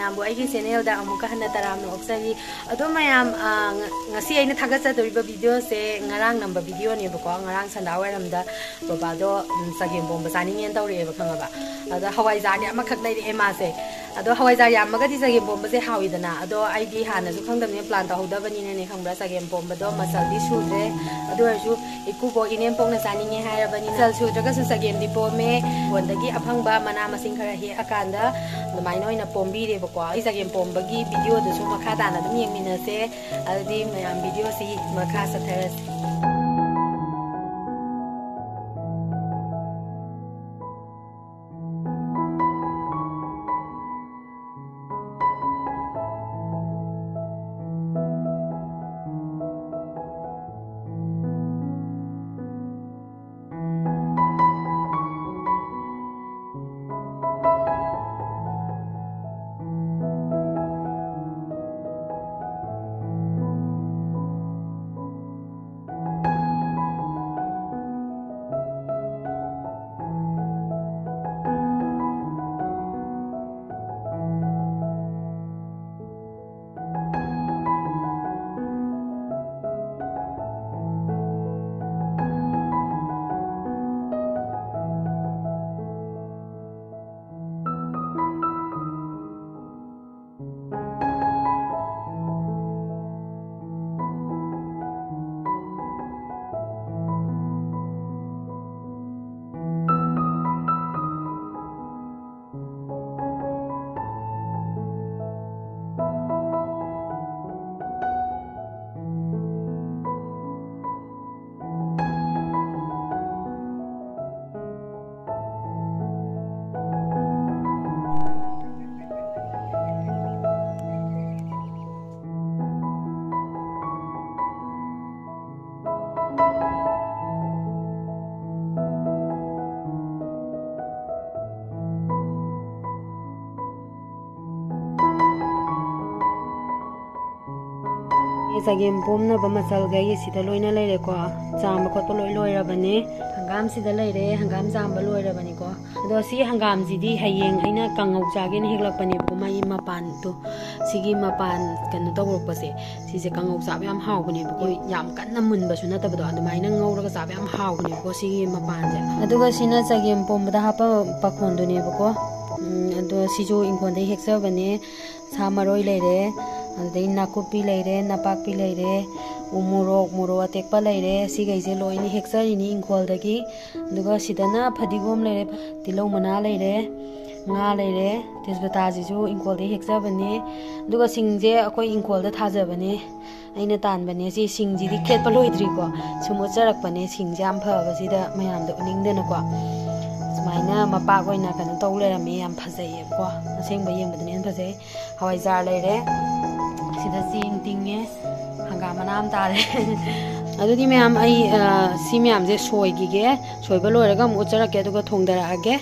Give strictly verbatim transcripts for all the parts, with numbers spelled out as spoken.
ꯃꯌꯥꯝꯕꯨ ꯑꯩꯒꯤ ꯆꯦꯅꯦꯜꯗ ꯑꯃꯨꯛꯀ ꯍꯟꯅ ꯇꯔꯥꯝꯅ ꯑꯣꯛꯆꯔꯤ꯫ ꯑꯗꯣ ꯃꯌꯥꯝ, ꯑ, ꯉ-, ꯉꯁꯤ ꯑꯩꯅ ꯊꯥꯒꯠꯆꯗꯣꯔꯤꯕ ꯚꯤꯗꯤꯑꯣꯁꯦ ꯉꯔꯥꯡ ꯅꯝꯕ ꯚꯤꯗꯤꯑꯣꯅꯦꯕꯀꯣ꯫ ꯉꯔꯥꯡ ꯁꯟꯗꯥ ꯋꯥꯏꯔꯝꯗ ꯕꯕꯥꯗꯣ, ꯎꯝ, ꯆꯒꯦꯝ ꯄꯣꯝꯕ ꯆꯥꯅꯤꯡꯉꯦꯅ ꯇꯧꯔꯛꯑꯦꯕ, ꯈꯪꯉꯕ? ꯑꯗꯣ ꯍꯋꯥꯏꯖꯥꯔꯗꯤ ꯑꯃꯈꯛ ꯂꯩꯔꯛꯑꯦ ꯃꯥꯁꯦ꯫ ꯑꯗꯣ ꯍꯋꯥꯏꯖꯥꯔ ꯌꯥꯝꯃꯒꯗꯤ ꯆꯒꯦꯝ ꯄꯣꯝꯕꯁꯦ ꯍꯥꯎꯏꯗꯅ꯫ ꯑꯗꯣ ꯑꯩꯗꯤ ꯍꯥꯟꯅꯁꯨ ꯈꯪꯗꯕꯅꯤꯅ, ꯄ꯭ꯂꯥꯟ ꯇꯧꯍꯧꯗꯕꯅꯤꯅꯅꯦ, ꯈꯪꯕ꯭ꯔꯥ? ꯆꯒꯦꯝ ꯄꯣꯝꯕꯗꯣ ꯃꯆꯜꯗꯤ ꯁꯨꯗ꯭ꯔꯦ꯫ ꯑꯗꯨ ꯑꯣꯏꯔꯁꯨ ꯏꯀꯨꯕꯣꯛ ꯏꯅꯦꯝꯄꯣꯛꯅ ꯆꯥꯅꯤꯡꯉꯦ ꯍꯥꯏꯔꯕꯅꯤꯅ, ꯃꯆꯜ ꯁꯨꯗ꯭ꯔꯒꯁꯨ ꯆꯒꯦꯝꯗꯤ ꯄꯣꯝꯃꯦ꯫ ꯍꯤꯡꯒꯣꯜꯗꯒꯤ ꯑꯐꯪꯕ ꯃꯅꯥ ꯃꯁꯤꯡ ꯈꯔ ꯍꯦꯛꯑꯀꯥꯟꯗ ꯑꯗꯨꯃꯥꯏꯅ ꯑꯣꯏꯅ ꯄꯣꯝꯕꯤꯔꯦꯕꯀꯣ꯫ ꯑꯩ ꯆꯒꯦꯝ ꯄꯣꯝꯕꯒꯤ ꯚꯤꯗꯤꯑꯣꯗꯨꯁꯨ ꯃꯈꯥ ꯇꯥꯅ ꯑꯗꯨꯝ ꯌꯦꯡꯃꯤꯟꯅꯁꯦ꯫ ꯑꯗꯨꯗꯤ ꯃꯌꯥꯝ, ꯚꯤꯗꯤꯑꯣꯁꯤ ꯃꯈꯥ ꯆꯠꯊꯔꯁꯤ꯫ ꯆꯒꯦꯝ ꯄꯣꯝꯅꯕ ꯃꯆꯜꯈꯩ ꯁꯤꯗ ꯂꯣꯏꯅ ꯂꯩꯔꯦꯀꯣ꯫ ꯆꯥꯝꯕ ꯈꯣꯠꯄ ꯂꯣꯏ ꯂꯣꯏꯔꯕꯅꯦ꯫ ꯍꯪꯒꯥꯝ ꯁꯤꯗ ꯂꯩꯔꯦ, ꯍꯪꯒꯥꯝ ꯆꯥꯝꯕ ꯂꯣꯏꯔꯕꯅꯤꯀꯣ꯫ ꯑꯗꯣ ꯁꯤ ꯍꯪꯒꯥꯝꯁꯤꯗꯤ ꯍꯌꯦꯡ ꯑꯩꯅ ꯀꯥꯡꯉꯧ ꯆꯥꯒꯦꯅ ꯍꯦꯛꯂꯛꯄꯅꯦꯕꯀꯣ꯫ ꯃꯥꯒꯤ ꯃꯄꯥꯟꯗꯣ, ꯁꯤꯒꯤ ꯃꯄꯥꯟ ꯀꯩꯅꯣ ꯇꯧꯔꯛꯄꯁꯦ, ꯁꯤꯁꯦ ꯀꯥꯡꯉꯧ ꯆꯥꯕ ꯌꯥꯝ ꯍꯥꯎꯕꯅꯦꯕꯀꯣ꯫ ꯌꯥꯝ ꯀꯟꯅ ꯃꯨꯟꯕꯁꯨ ꯅꯠꯇꯕꯗꯣ, ꯑꯗꯨꯃꯥꯏꯅ ꯉꯧꯔꯒ ꯆꯥꯕ ꯌꯥꯝ ꯍꯥꯎꯕꯅꯦꯕꯀꯣ, ꯁꯤꯒꯤ ꯃꯄꯥꯟꯁꯦ꯫ ꯑꯗꯨꯒ ꯁꯤꯅ ꯆꯒꯦꯝ ꯄꯣꯝꯕꯗ ꯍꯥꯞꯄ ꯄꯥꯈꯣꯟꯗꯨꯅꯦꯕꯀꯣ꯫ ꯎꯝ, ꯑꯗꯣ ꯁꯤꯁꯨ ꯏꯪꯈꯣꯜꯗꯒꯤ ꯍꯦꯛꯆꯕꯅꯦ꯫ ꯁꯥ ꯃꯔꯣꯏ ꯂꯩꯔꯦ, ꯑꯗꯨꯗꯩ ꯅꯥꯀꯨꯞꯄꯤ ꯂꯩꯔꯦ, ꯅꯄꯥꯛꯄꯤ ꯂꯩꯔꯦ, ꯎ ꯃꯣꯔꯣꯛ, ꯃꯣꯔꯣꯛ ꯑꯇꯦꯛꯄ ꯂꯩꯔꯦ꯫ ꯁꯤꯈꯩꯁꯦ ꯂꯣꯏꯅ ꯍꯦꯛꯆꯔꯤꯅꯤ ꯏꯪꯈꯣꯜꯗꯒꯤ꯫ ꯑꯗꯨꯒ ꯁꯤꯗꯅ ꯐꯗꯤꯒꯣꯝ ꯂꯩꯔꯦ, ꯇꯤꯜꯍꯧ ꯃꯅꯥ ꯂꯩꯔꯦ, ꯉꯥ ꯂꯩꯔꯦ, ꯇꯦꯖꯄꯇꯥꯁꯤꯁꯨ ꯏꯪꯈꯣꯜꯗꯒꯤ ꯍꯦꯛꯆꯕꯅꯦ꯫ ꯑꯗꯨꯒ ꯁꯤꯡꯁꯦ ꯑꯩꯈꯣꯏ ꯏꯪꯈꯣꯜꯗ ꯊꯥꯖꯕꯅꯦ, ꯑꯩꯅ ꯇꯥꯟꯕꯅꯦ꯫ ꯁꯤ ꯁꯤꯡꯁꯤꯗꯤ ꯈꯦꯠꯄ ꯂꯣꯏꯗ꯭ꯔꯤꯀꯣ, ꯁꯨꯝ ꯎꯠꯆꯔꯛꯄꯅꯦ꯫ ꯁꯤꯡꯁꯦ ꯌꯥꯝ ꯐꯕꯁꯤꯗ ꯃꯌꯥꯝꯗ ꯎꯠꯅꯤꯡꯗꯅꯀꯣ꯫ ꯁꯨꯃꯥꯏꯅ ꯃꯄꯥꯛ ꯑꯣꯏꯅ ꯀꯩꯅꯣ ꯇꯧ ꯂꯩꯔꯝꯃꯦ꯫ ꯌꯥꯝ ꯐꯖꯩꯌꯦꯕꯀꯣ, ꯑꯁꯦꯡꯕ ꯌꯦꯡꯕꯗꯅ ꯍꯦꯟꯅ ꯐꯖꯩ꯫ ꯍꯋꯥꯏꯖꯥꯔ ꯂꯩꯔꯦ, ꯁꯤꯗ ꯆꯦꯡ ꯇꯤꯡꯉꯦ, ꯍꯪꯒꯥꯝ ꯃꯅꯥ ꯑꯃ ꯇꯥꯔꯦ꯫ ꯑꯗꯨꯗꯤ ꯃꯌꯥꯝ, ꯑꯩ, ꯑ, ꯁꯤ ꯃꯌꯥꯝꯁꯦ ꯁꯣꯏꯈꯤꯒꯦ꯫ ꯁꯣꯏꯕ ꯂꯣꯏꯔꯒ ꯑꯃꯨꯛ ꯎꯠꯆꯔꯛꯀꯦ, ꯑꯗꯨꯒ ꯊꯣꯡꯗꯔꯛꯑꯒꯦ꯫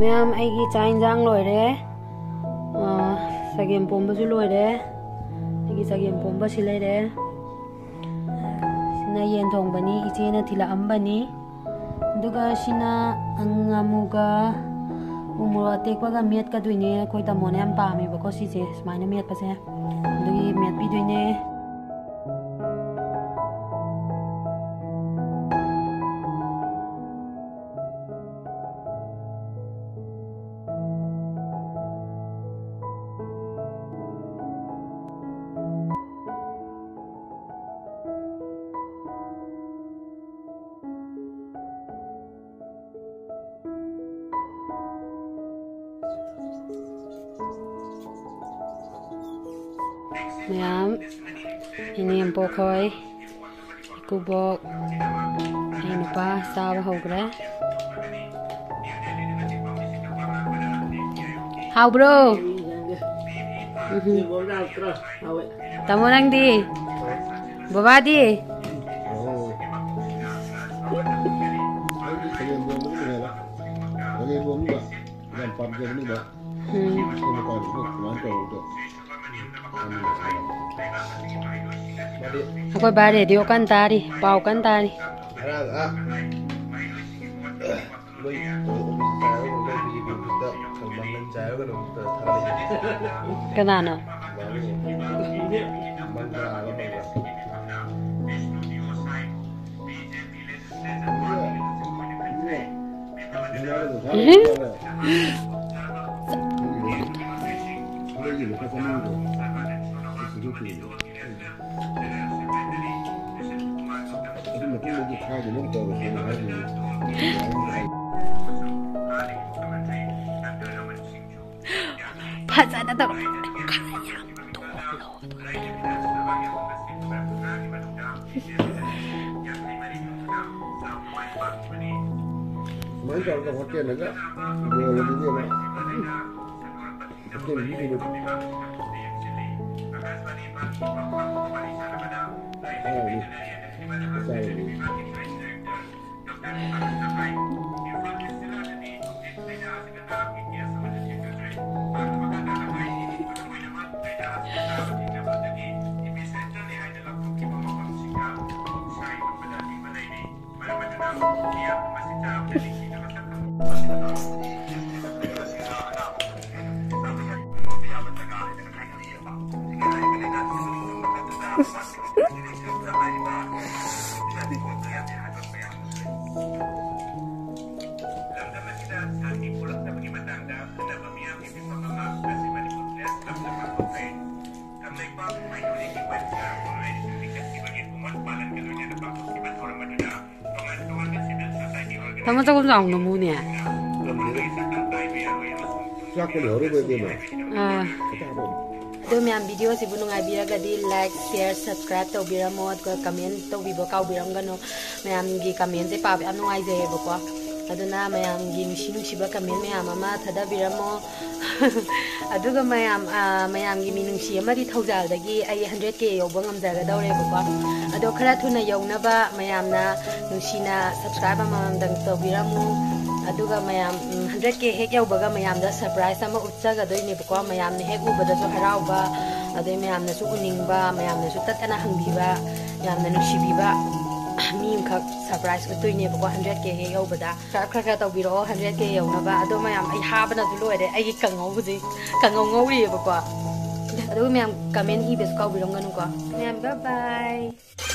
ꯃꯌꯥꯝ, ꯑꯩꯒꯤ ꯆꯥꯛ ꯏꯟꯖꯥꯡ ꯂꯣꯏꯔꯦ꯫ ꯑ, ꯆꯒꯦꯝ ꯄꯣꯝꯕꯁꯨ ꯂꯣꯏꯔꯦ꯫ ꯑꯩꯒꯤ ꯆꯒꯦꯝ ꯄꯣꯝꯕ ꯁꯤ ꯂꯩꯔꯦ꯫ ꯁꯤꯅ ꯌꯦꯟ ꯊꯣꯡꯕꯅꯤ, ꯏꯆꯦꯅ ꯊꯤꯜꯂꯛꯑꯝꯕꯅꯤ꯫ ꯑꯗꯨꯒ ꯁꯤꯅ ꯉꯥꯃꯨꯒ ꯎ ꯃꯣꯔꯣꯛ ꯑꯇꯦꯛꯄꯒ ꯃꯦꯠꯀꯗꯣꯏꯅꯦ꯫ ꯑꯩꯈꯣꯏ ꯇꯥꯃꯣꯅ ꯌꯥꯝ ꯄꯥꯝꯃꯦꯕꯀꯣ ꯁꯤꯁꯦ, ꯁꯨꯃꯥꯏꯅ ꯃꯦꯠꯄꯁꯦ꯫ ꯑꯗꯨꯒꯤ ꯃꯦꯠꯄꯤꯗꯣꯏꯅꯦ꯫ ꯃꯌꯥꯝ, ꯏꯅꯦꯝꯄꯣꯛ ꯈꯣꯏ, ꯏꯀꯨꯕꯣꯛ, ꯑꯩ ꯅꯨꯄꯥ ꯆꯥꯕ ꯍꯧꯈ꯭ꯔꯦ꯫ ꯍꯥꯎꯕ꯭ꯔꯣ? ꯎꯝ꯫ ꯇꯥꯃꯣ, ꯅꯪꯗꯤ? ꯕꯕꯥꯗꯤ? ꯌꯥꯝ ꯄꯥꯝꯖꯕꯅꯤꯅ꯫ ꯎꯝ꯫ ꯁꯦꯝꯕ ꯀꯥꯟꯗ ꯀꯃꯥꯏꯅ ꯇꯧꯕꯗꯣ꯫ ꯑꯩꯈꯣꯏ ꯕꯥ ꯔꯦꯗꯤꯑꯣ ꯀꯟꯅ ꯇꯥꯔꯤ, ꯄꯥꯎ ꯀꯟꯅ ꯇꯥꯔꯤ꯫ ꯉꯔꯥꯡ, ꯑꯥ, ꯃꯣꯏ ꯀꯩꯅꯣ, ꯀꯅꯥꯅꯣ? ꯃꯪꯒ꯭ꯔꯥꯒ ꯃꯪꯒ꯭ꯔꯥ꯫ ꯐꯖꯅ ꯇꯧꯔꯣ꯫ ꯈꯔ ꯌꯥꯝ ꯇꯣꯛꯍꯜꯂꯣ꯫ ꯁꯨꯃꯥꯏꯅ ꯇꯧꯔꯒ ꯍꯣꯇꯦꯜꯗꯒ ꯌꯣꯜꯂꯗꯤ ꯏꯕꯦꯝꯃ, ꯍꯣꯇꯦꯜ ꯃꯤꯁꯤꯡꯗꯣ ꯍꯔꯥꯎꯅꯤ꯫ ꯆꯥꯔꯅꯤ꯫ ꯊꯝꯃꯣ ꯆꯒꯨꯝ ꯆꯥꯎꯅ ꯃꯨꯅꯦ꯫ ꯆꯥꯛꯄꯨ ꯂꯣꯏꯍꯧꯔꯤꯕꯣ ꯏꯕꯦꯝꯃ? ꯑꯥ꯫ ꯈꯤꯇꯪ ꯍꯥꯞꯄꯛꯑꯣ꯫ ꯑꯗꯣ ꯃꯌꯥꯝ video ꯁꯤꯕꯨ ꯅꯨꯡꯉꯥꯏꯕꯤꯔꯒꯗꯤ like, share, subscribe ꯇꯧꯕꯤꯔꯝꯃꯣ, ꯑꯗꯨꯒ comment ꯇꯧꯕꯤꯕ ꯀꯥꯎꯕꯤꯔꯝꯒꯅꯨ꯫ ꯃꯌꯥꯝꯒꯤ comment ꯁꯦ ꯄꯥꯕ ꯌꯥꯝ ꯅꯨꯡꯉꯥꯏꯖꯩꯌꯦꯕꯀꯣ꯫ ꯑꯗꯨꯅ ꯃꯌꯥꯝꯒꯤ ꯅꯨꯡꯁꯤ ꯅꯨꯡꯁꯤꯕ comment ꯃꯌꯥꯝ ꯑꯃ ꯊꯥꯗꯕꯤꯔꯝꯃꯣ꯫ ꯑꯗꯨꯒ ꯃꯌꯥꯝ, ꯑꯥ, ꯃꯌꯥꯝꯒꯤ ꯃꯤꯅꯨꯡꯁꯤ ꯑꯃꯗꯤ ꯊꯧꯖꯥꯜꯗꯒꯤ ꯑꯩ hundred K ꯌꯧꯕ ꯉꯝꯖꯒꯗꯧꯔꯦꯕꯀꯣ꯫ ꯑꯗꯣ ꯈꯔ ꯊꯨꯅ ꯌꯧꯅꯕ ꯃꯌꯥꯝꯅ ꯅꯨꯡꯁꯤꯅ subscribe ꯑꯃꯃꯝꯗꯪ ꯇꯧꯕꯤꯔꯝꯃꯨ꯫ ꯑꯗꯨꯒ ꯃꯌꯥꯝ, ꯎꯝ, hundred K ꯍꯦꯛ ꯌꯧꯕꯒ ꯃꯌꯥꯝꯗ surprise ꯑꯃ ꯎꯠꯆꯒꯗꯣꯏꯅꯦꯕꯀꯣ꯫ ꯃꯌꯥꯝꯅ ꯍꯦꯛ ꯎꯕꯗꯁꯨ ꯍꯔꯥꯎꯕ, ꯑꯗꯩ ꯃꯌꯥꯝꯅꯁꯨ ꯎꯅꯤꯡꯕ, ꯃꯌꯥꯝꯅꯁꯨ ꯇꯠꯇꯅ ꯍꯪꯕꯤꯕ, ꯌꯥꯝꯅ ꯅꯨꯡꯁꯤꯕꯤꯕ ꯃꯤ ꯑꯃꯈꯛ surprise ꯎꯠꯇꯣꯏꯅꯦꯕꯀꯣ, hundred K ꯍꯦꯛ ꯌꯧꯕꯗ꯫ Subscribe ꯈꯔ ꯈꯔ ꯇꯧꯕꯤꯔꯛꯑꯣ, hundred K ꯌꯧꯅꯕ꯫ ꯑꯗꯣ ꯃꯌꯥꯝ, ꯑꯩ ꯍꯥꯕꯅꯁꯨ ꯂꯣꯏꯔꯦ, ꯑꯩꯒꯤ ꯀꯥꯡꯉꯧꯕꯁꯦ, ꯀꯥꯡꯉꯧ ꯉꯧꯔꯤꯑꯕꯀꯣ꯫ ꯑꯗꯨꯒ ꯃꯌꯥꯝ comment ꯏꯕꯁꯨ ꯀꯥꯎꯕꯤꯔꯝꯒꯅꯨꯀꯣ꯫ ꯃꯌꯥꯝ bye bye꯫